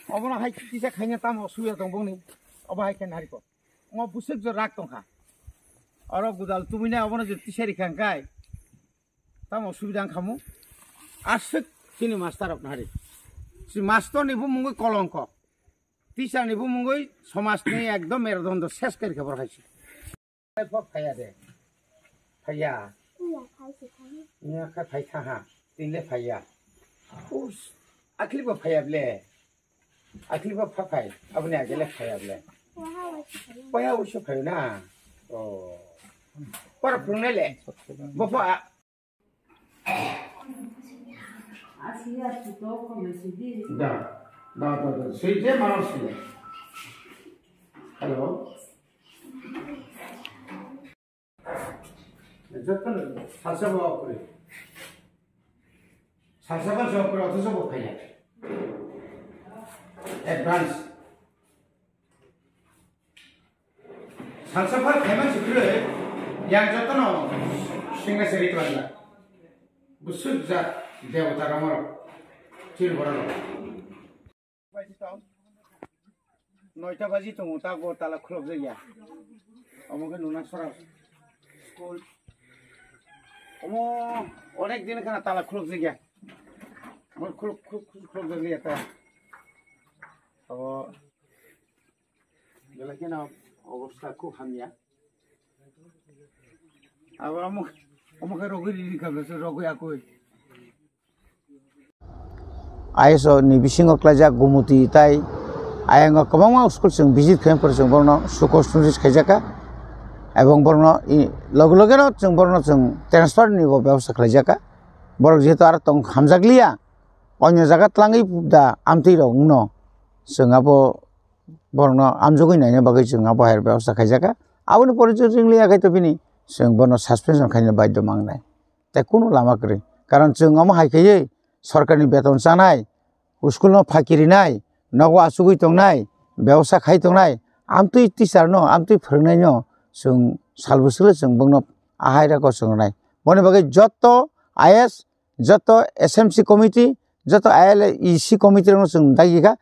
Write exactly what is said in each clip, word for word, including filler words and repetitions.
Obono hai kisa khaina tamo suya tong bongni. Obo hai khe nariko. Ngo busuk jo rak tongkha. Oro gudal tubui nai obono je tisari kha hwnkhe. Tamo subida wngkhamu. Aswk chini master rok nari. Si master ni bumungwi kolongko. Teacher ni bumungwi somaj ni ekdom merudondo ses kari khe borok hai se. Phai pho phaiya de. Phaiya. Iya, phai se phai. Iya, khe phai kha ha. Tinle phaiya. Us, akli bo phaiya ble. Akli bo pha phai. Aboni agele phaiya ble. Waha waisa phai. Waha waisa phai na. Oh. Para phungnai le. Bo pho a. Da, da, da, da. Sui je mano sui. Hello. Joto salsa bo kuri. Salsa bo job kuri, othocho bo phaiya. Advance. Salsa phar khaima se kwrwi, yang jotono singna se rikla. Busuk jat debota rok, chini borok rok. Noita baji tongo, ta go tala khulok jaya. Omo khe nuna sora school. Omo onek din khana tala khulok jaya. Omo khulok, khulok, khulok, khulok jaya ta. Obo belai kheno obostha khub hamya. Abo omo, omo khe rogwi rini kha, rogwi akoi. I S O ni bisingo klaijak Gumuti tai ayang o kwbangma school chwng visit khaimani pore chwng borokno sukos notice khaijakha, ebong borokno i, loge loge no chwng borokno chwng transfer ni bo bebosta khlaijakha. Borok jehetu aro tong hamjakliya, onyo jaga twlangwi da amtwi rok wngno chwng abo borokno amjogwi naina bagwi chwng abo hai bebosta khaijakha. Aboni pore chwng ringliya khai to bini chwng bono suspension khaina baidhyo mangnai. Tei kunu lama kwrwi. Karon chwng omo hai khaiwi sorkarni beton chanai, school no phaki rinai, nogo achugwi tongnai, bebosta khai tongnai, amtwi teacher no, amtwi phwrwngnaino chwng salbwswkle chwng bongno ahai rokgo chwng rwnai. Boni bagwi joto I S, joto S M C committee, joto I L E C committee rokno chwng dagi kha,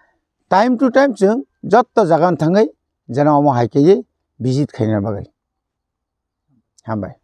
time to time chwng joto jaga no thangwi jena omo hai khaiwi visit khaina bagwi. Hambai.